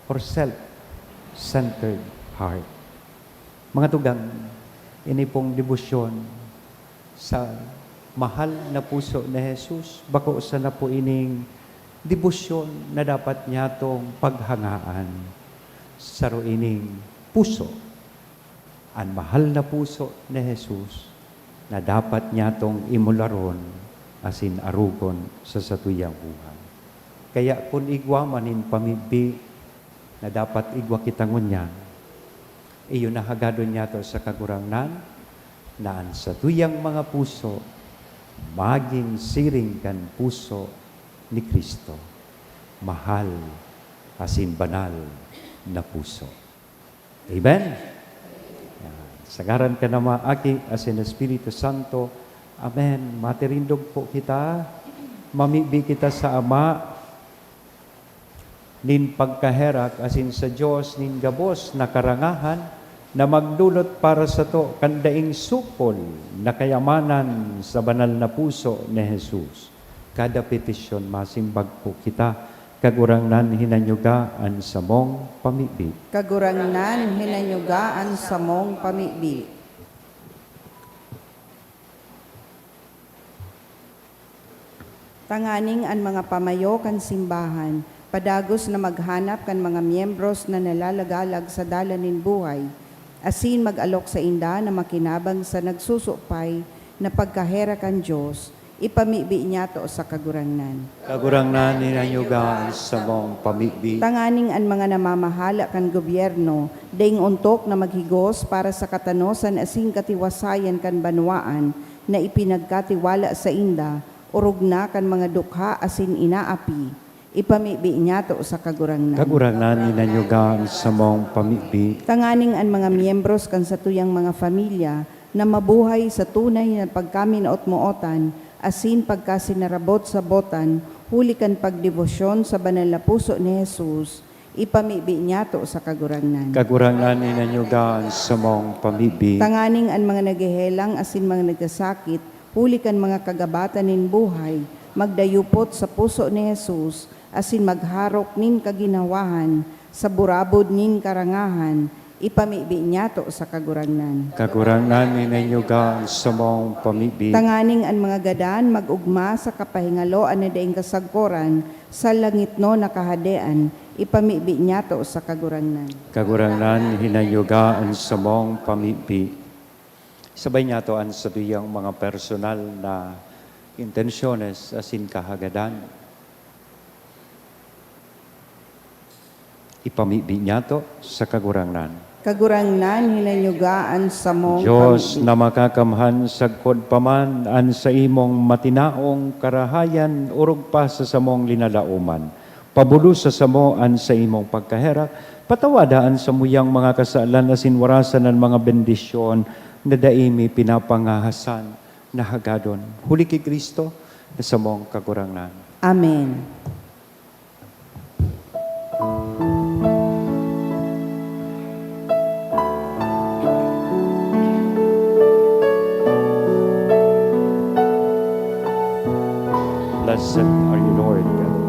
or self-centered heart? Mga tugang, ini pong debosyon sa mahal na puso ni Jesus, bako sana po ining debosyon na dapat niyatong paghangaan. Saro ining puso, an mahal na puso ni Jesus, na dapat niyatong imularon asin arogon sa satuyang buhay. Kaya kun igwa man nin pamibi na dapat igwa kita ngunyan, iyo na hagadon niyato sa Kagurangnan, na an satuyang mga puso magin siring kan puso ni Cristo, mahal asin banal na puso. Amen? Yan. Sa ngaran kan Ama, Aki, asin Espiritu Santo. Amen. Matirindog po kita. Mamibi kita sa Ama nin pagkaherak asin sa Dios nin gabos na karangahan na magdolot para sato kan daing sukol na kayamanan sa banal na puso ni Jesus. Kada petisyon, masimbag po kita. Kagurangnan, hinanyuga an samong pamibi. Kagurangnan, hinanyuga an samong pamibi. Tanganing an mga pamayo kan simbahan padagos na maghanap kan mga miyembros na nalalagalag sa dalan nin buhay, asin mag-alok sainda na makinabang sa nagsusupay na pagkaherak kan Dios, ipamibi niyato sa Kagurangnan. Kagurangnan, hinanyuga an samong pamibi. Tanganing an mga namamahala kan gobyerno daing ontok na maghigos para sa katanosan asin katiwasayan kan banwaan na ipinagkatiwala sainda, orog na kan mga dukha asin inaapi, ipamibi niyato sa Kagurangnan. Kagurangnan, hinanyuga an samong pamibi. Tanganing an mga miyembros kan satuyang mga familya na mabuhay sa tunay na pagkaminaot-maotan asin pagkasinarabot-sabotan huli kan pagdebosyon sa banal na puso ni Jesus, ipamibi niyato sa Kagurangnan. Kagurangnan, hinanyuga an samong pamibi. Tanganing an mga naghehelang asin mga nagkasakit huli kan mga kagabatan nin buhay magdayupot sa puso ni Jesus asin magharok nin kaginhawahan sa burabod nin karangahan, ipamibi niyato sa Kagurangnan. Kagurangnan, hinanyuga an samong pamibi. Tanganing an mga gadan mag-ogma sa kapahingaloan na daing kasagkoran sa langitnon na Kahadean, ipamibi niyato sa Kagurangnan. Kagurangnan, hinanyuga an samong pamibi. Sabay niyato an satuyang mga personal na intensyones asin kahagadan. Ipamibi niyato sa Kagurangnan. Kagurangnan, hinanyuga an samong Dios pamibi. Na makakamhan, sagkod pa man an saimong matinaong karahayan orog pa sa samong linalaoman, pabulos sa samo an saimong pagkaherak, patawada an samuyang mga kasalan asin warasan an mga bendisyon na dai mi pinapangahasan na hagadon. Huli ki Cristo na samong Kagurangnan. Amen. Blessed are you, Lord God.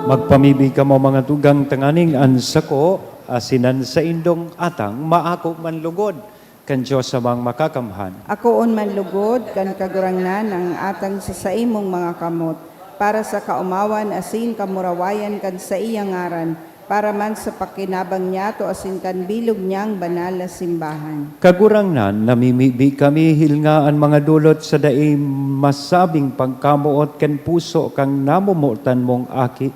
Magpamibi kamo, mga tugang, tanganing an sako asin an saindong atang maako man lugod kan Dios Amang Makakamhan. Akoon man lugod kan Kagurangnan ang atang sa saimong mga kamot, para sa kaomawan asin kamurawayan kan saiyang ngaran, para man sa pakinabang niyato asin kan bilog niyang banal na simbahan. Kagurangnan, namimibi kami, hilnga an mga dolot sa dai masabing pagkamoot kan puso kan namomotan mong Aki,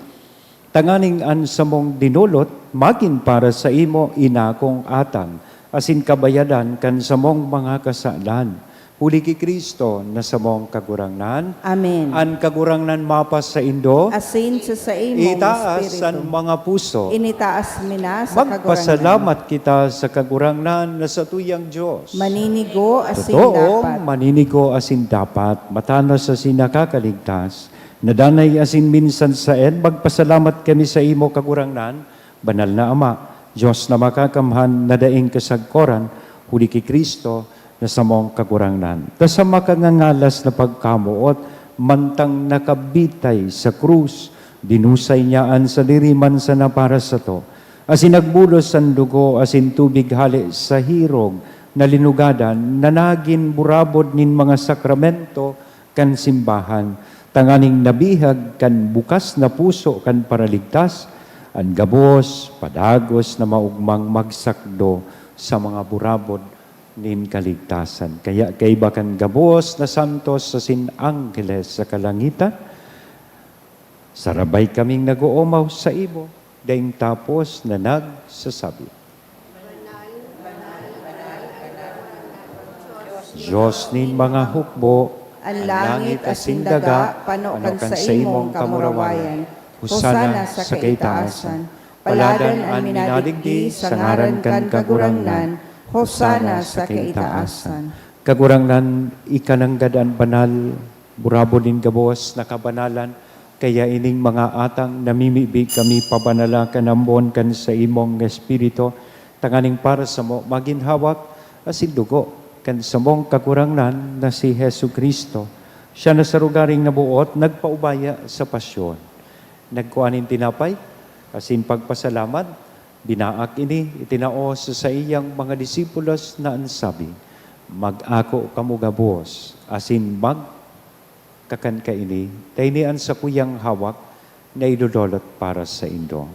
tanganing an samong dinolot magin para saimo inakong atang asin kabayadan kan samong mga kasalan. Huli ki Cristo na samong Kagurangnan. Amen. An Kagurangnan mapasaindo. Asin sa saimong Itaas espiritu. An mga puso. Initaas mi na sa Kagurangnan. Magpasalamat kita sa Kagurangnan na satuyang Dios. Maninigo asin Totoong dapat. Maninigo asin dapat, matanos asin nakakaligtas, na danay asin minsan saen, magpasalamat kami saimo, Kagurangnan, Banal na Ama, Dios na Makakamhan na daing kasagkoran, huli ki Cristo na samong Kagurangnan. Ta sa makangangalas na pagkamoot, mantang nakabitay sa krus, dinusay niya an sadiri man sana para sato, asin nagbulos an dugo asin tubig hale sa hirog na linugadan na nagin burabod nin mga sakramento kan simbahan, tanganing nabihag kan bukas na puso kan Paraligtas, an gabos, padagos na maogmang magsakdo sa mga burabod nin kaligtasan. Kaya kaiba kan gabos na santos asin angheles sa kalangitan, sarabay kaming nag-oomaw saimo, daing tapos na nagsasabi, Dios nin mga hukbo, an langit asin daga pano kan saimong kamurawayan. Hosana sa kaitaasan. Paladan an minadigdi sa ngaran kan Kagurangnan. Hosana sa kaitaasan. Kagurangnan, ika nanggad an banal, burabod nin gabos na kabanalan, kaya ining mga atang namimibi kami pabanala kan ambon kan saimong Espiritu, tanganing para samo magin hawak asin dugo kan samong Kagurangnan na si Jesu-Cristo. Siya na sa rogaring naboot nagpaubaya sa pasyon. Nagkua nin tinapay, asin pagpasalamat, binaak ini, itinao sa saiyang mga disipulos na an sabi, "Mag-ako kamo gabos, asin magkakan kaini, ta ini an sakuyang hawak na idodolot para saindo."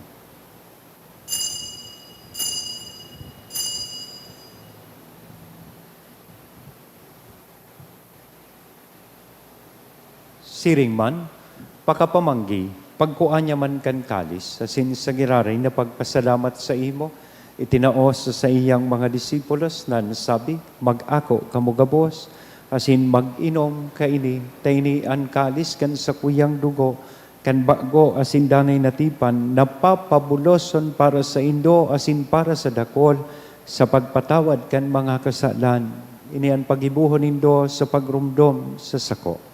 Siring man, pakapamanggi, pagkua niya man kan kalis, asin sa giraray na pagpasalamat saimo, itinao sa saiyang mga disipulos na an sabi, "Mag-ako kamo gabos, asin mag-inom kaini, ta ini an kalis kan sakuyang dugo, kan bago asin danay na tipan, na papabuloson para saindo asin para sa dakol, sa pagpatawad kan mga kasalan. Ini an paggibohon nindo sa pagromdom sa sako."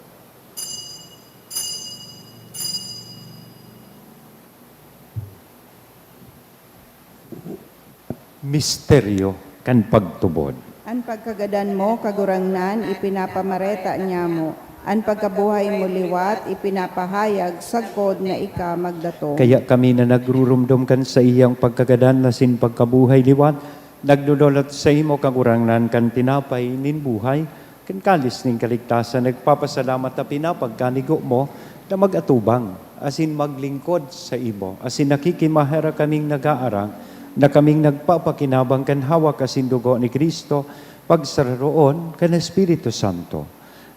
Misteryo kan pagtubod. An pagkagadan mo, Kagurangnan, ipinapamareta niamo. An pagkabuhay mo liwat, ipinapahayag sagkod na ika magdatong. Kaya kami na nagruromdom kan saiyang pagkagadan asin pagkabuhay liwat, nagdodolot saimo, Kagurangnan, kan tinapay nin buhay, kan kalis nin kaligtasan, nagpapasalamat ta pinapagkanigo mo na mag-atubang asin maglingkod saimo, asin nakikimaherak kaming nag-aarang na kaming nagpapakinabang kan hawak asin dugo ni Cristo, pagsararoon kan Espiritu Santo.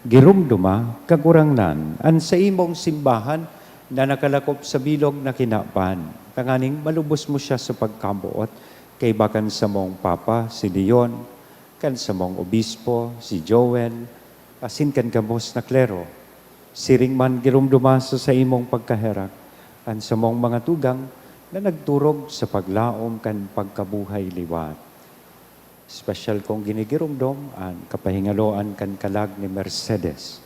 Giromdoma, Kagurangnan, an saimong simbahan na nakalakop sa bilog na kinaban, tanganing malubos mo siya sa pagkamoot, kaiba kan samong Papa, si Leon, kan samong obispo, si Joel, asin kan gabos na klero. Siring man, giromdoma sa saimong pagkaherak an samong mga tugang na nagturog sa paglaom kan pagkabuhay liwat. Espesyal kong ginigiromdom an kapahingaloan kan kalag ni Mercedes.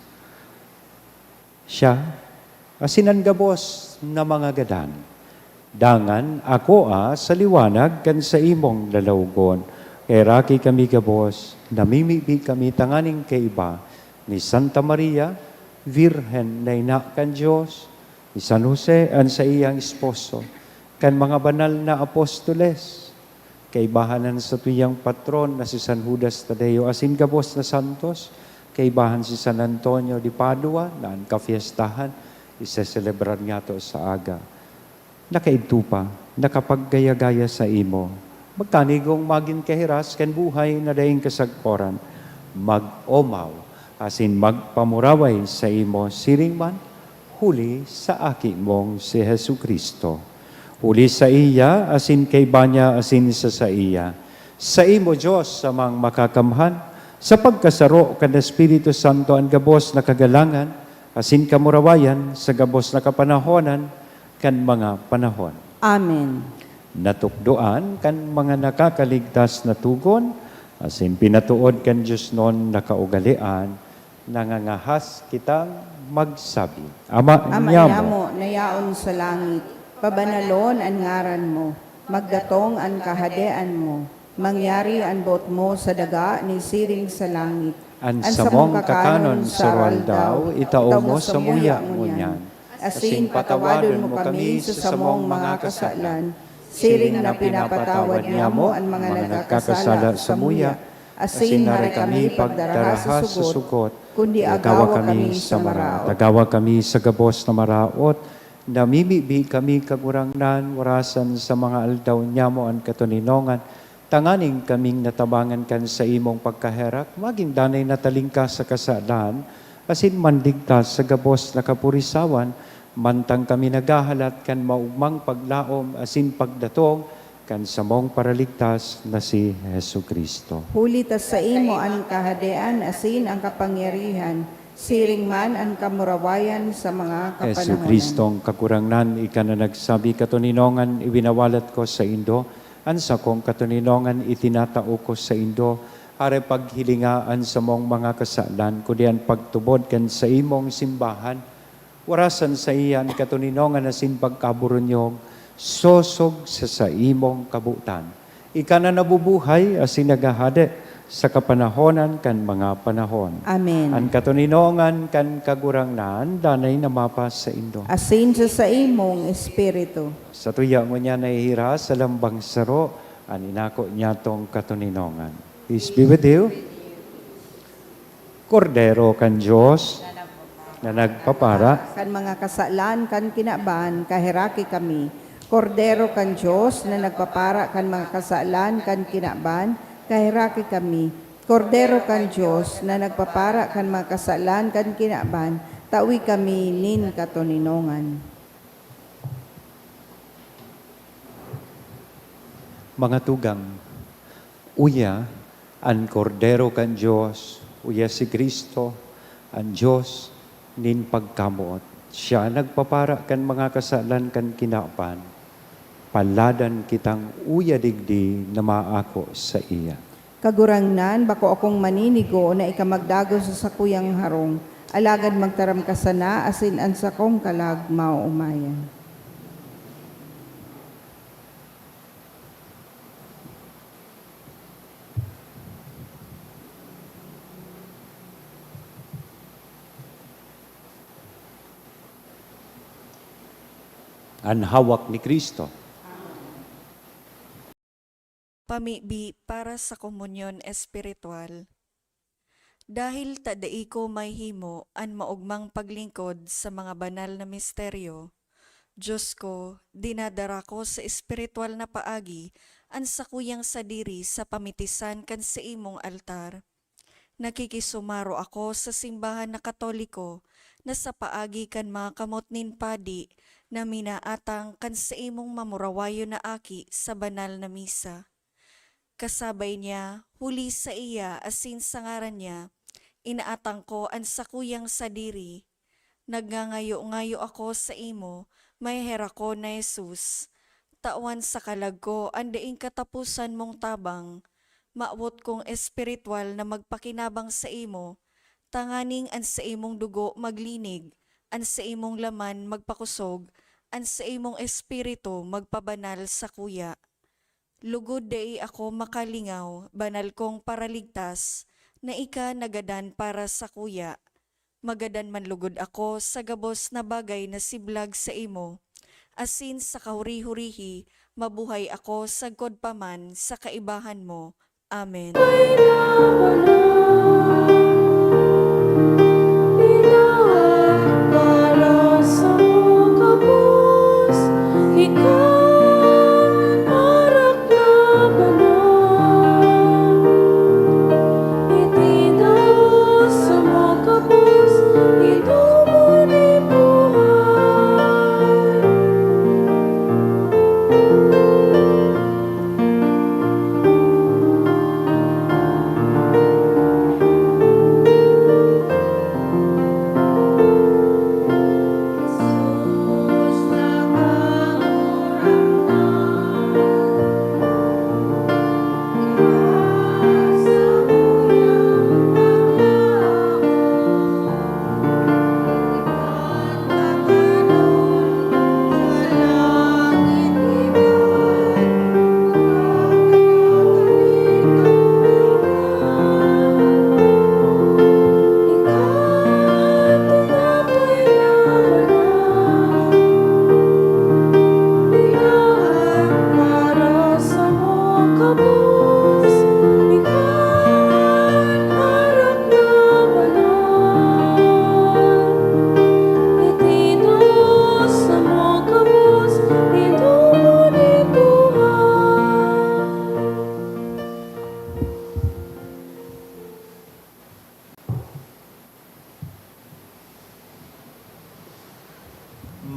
Siya, asin an gabos na mga gadan. Dangan akoa sa liwanag kan saimong lalawgon. Kaheraki kami gabos, namimibi kami tanganing kaiba ni Santa Maria, Birhen na ina kan Dios, Ni San Jose, an saiyang esposo, kan mga banal na apostoles, kaibahan an satuyang patron na si San Judas Tadeo, asin gabos na santos, kaibahan si San Antonio de Padua na an kafiestahan iseselebrar niyato sa aga. Nakaidto pa, nakapaggaya-gaya saimo, magkanigong magin kahiras kan buhay na daing kasagkoran, mag-omaw asin magpamuraway saimo siring man, huli sa Aki mong si Jesu-Cristo. Huli saiya, asin kaiba niya, asin sa saiya, saimo, Dios, Amang Makakamhan, sa pagkasaro kan Espiritu Santo, an gabos na kagalangan asin kamurawayan sa gabos na kapanahonan kan mga panahon. Amen. Natukdoan kan mga nakakaligtas na togon, asin pinatood kan diosnon na kaugalean, nangangahas kitang magsabi, Ama Ama niamo, niamo na yaon sa langit, pabanalon an ngaran mo, magdatong an kahadean mo, mangyari an boot mo sa daga ni siring sa langit. An An samong samong kakanon kakanon sa sa aroaldaw, aldaw, itao itao mo mo sa samuya samuya ngunyan. ngunyan. Asin patawadon mo kami sa samong mga kasalan, siring na pinapatawad niamo an mga nagkakasala samuya. Asin hare kami pagdaraha sa sugot, kundi agawa kami sa maraot. Agawa kami sa gabos na maraot, namimibi kami, Kagurangnan, warasan sa mga aldaw niamo an katoninongan, tanganing kaming natabangan kan saimong pagkaherak, magin danay na talingkas sa kasalan, asin manligtas sa gabos na kapurisawan, mantang kami naghahalat kan maogmang paglaom asin pagdatong kan samong Paraligtas na si Jesu-Cristo. Huli ta saimo an kahadean asin an kapangyarihan, siring man an kamurawayan sa mga kapanahonan. Jesu-Cristong Kagurangnan, ika na nagsabi, "Katoninongan iwinawalat ko saindo, an sakong katoninongan itinatao ko saindo." Hare paghilinga an samong mga kasalan, kundi an pagtubod kan saimong simbahan, warasan saiya an katoninongan asin pagkaburunyog, sosog sa saimong kabotan. Ika na nabubuhay asin naghahade sa kapanahonan kan mga panahon. Amen. An katoninongan kan Kagurangnan danay na mapasaindo. Asin sa saimong espiritu. Satuya ngunyan nahihiras sa lambang saro an inako niyatong katoninongan. Peace be with you. Kordero kan Dios na nagpapara kan mga kasalan kan kinaban, kaheraki kami. Kordero kan Dios na nagpapara kan mga kasalan kan kinaban, kaheraki kami. Kordero kan Dios na nagpapara kan mga kasalan kan kinaban, tawi kami nin katoninongan. Mga tugang, uya an Kordero kan Dios, uya si Cristo, an Dios nin pagkamoot. Siya nagpapara kan mga kasalan kan kinaban. Paladan kitang uya digdi na maako saiya. Kagurangnan, bako akong maninigo na ika magdagos sa sakuyang harong, alagad magtaram ka sana asin an sakong kalag maoomayan. An hawak ni Cristo. Pamibi para sa komunyon espiritual. Dahil ta dai ko mahimo an maogmang paglingkod sa mga banal na misteryo, Dios ko, dinadara ko sa espiritual na paagi an sakuyang sadiri sa pamitisan kan saimong altar. Nakikisumaro ako sa simbahan na Katoliko na sa paagi kan mga kamot nin padi na minaatang kan saimong mamurawayon na aki sa banal na misa. Kasabay niya, huli saiya asin sa ngaran niya, inaatang ko an sakuyang sadiri. Nagngangayo-ngayo ako saimo, maheherakon na Jesus. Tawan sa kalag ko an daing kataposan mong tabang. Mawot kong espiritual na magpakinabang saimo, tanganing an saimong dugo maglinig, an saimong laman magpakosog, an saimong espiritu magpabanal sakuya. Lugod dai ako makalingaw, banal kong Paraligtas, na ika nagadan para sakuya. Magadan man lugod ako sa gabos na bagay na siblag saimo, asin sa kahuri-hurihi mabuhay ako sagkod pa man sa kaibahan mo. Amen. Para sa kabos, ikaw an arak na banal. Iti na sa mga kabos, ito man an buhay.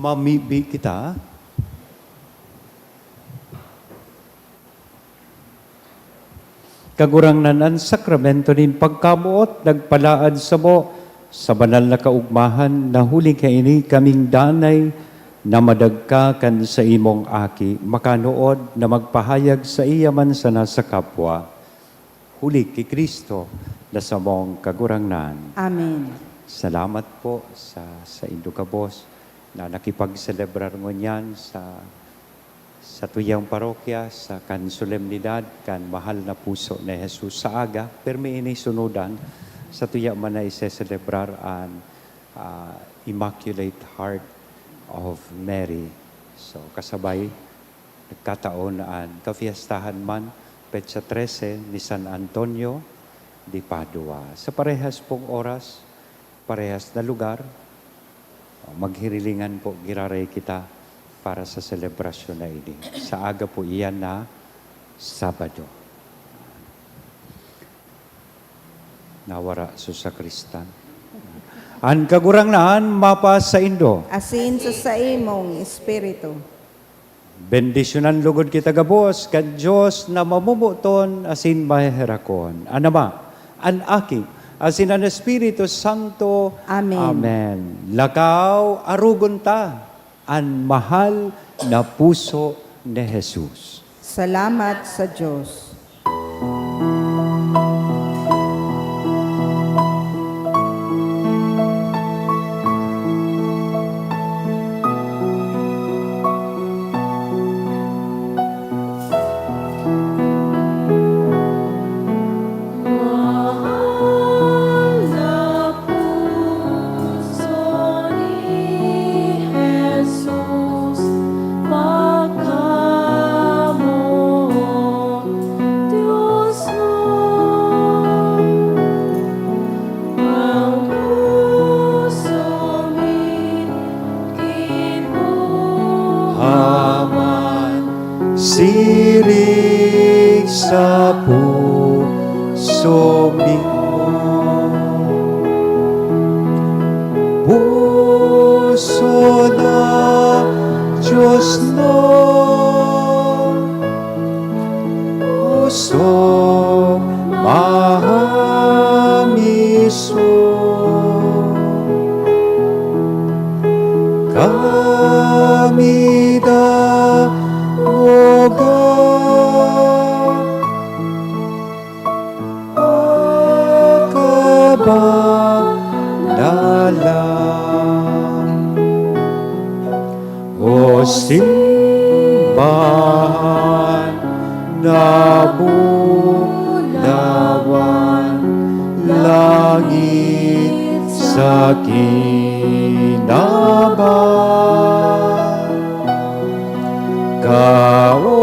Mamibi kita. Kagurangnan, an sakramento nin pagkamoot nagpalaad samo sa banal na kaogmahan, na huli kaini kaming danay na madagka kan saimong Aki, makanood na magpahayag saiya man sana sa kapwa, huli ki Cristo na samong Kagurangnan. Amen. Salamat po sa saindo gabos na nakipagselebrar ngunyan sa satuyang parokya sa kan solemnidad kan mahal na puso ni Jesus sa aga, pirmi ini sunudan, satuya man na iseselebrar an, ah, Immaculate Heart of Mary. So, kasabay, nagkataon an kafiestahan man, petsa trese ni San Antonio de Padua. Sa parehas pong oras, parehas na lugar, maghirilingan po, giraray kita para sa selebrasyon na ini. Sa aga po iyan na Sabado. Nawara so sakristan. An Kagurangnan mapasaindo. Asin sa saimong espiritu. Bendisyonan logod kita gabos kan Dios na mamomoton asin maheherakon, an Ama, an Aki, asin an Espiritu Santo. Amen. Amen. Lakaw, arogon ta an mahal na puso ni Jesus. Salamat sa Dios. Mahal na puso ni Jesus, pagkamoot Dios na. Ang puso mi kinuha man, siring sa puso mi. Puso na Dios na, pusong mahamiso. Kami daoga, pakabanalan. O simbahan na bulawan, sa kinaban, kaogmahan,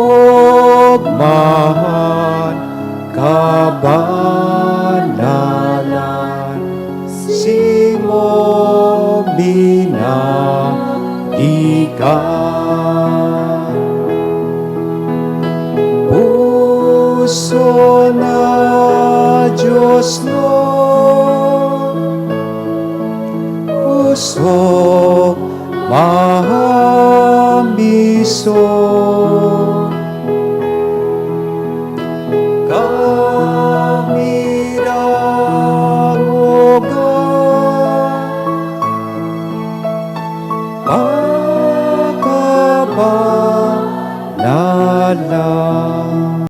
kabanalan, simo minadi ka. Puso na Dios no, puso mamiso.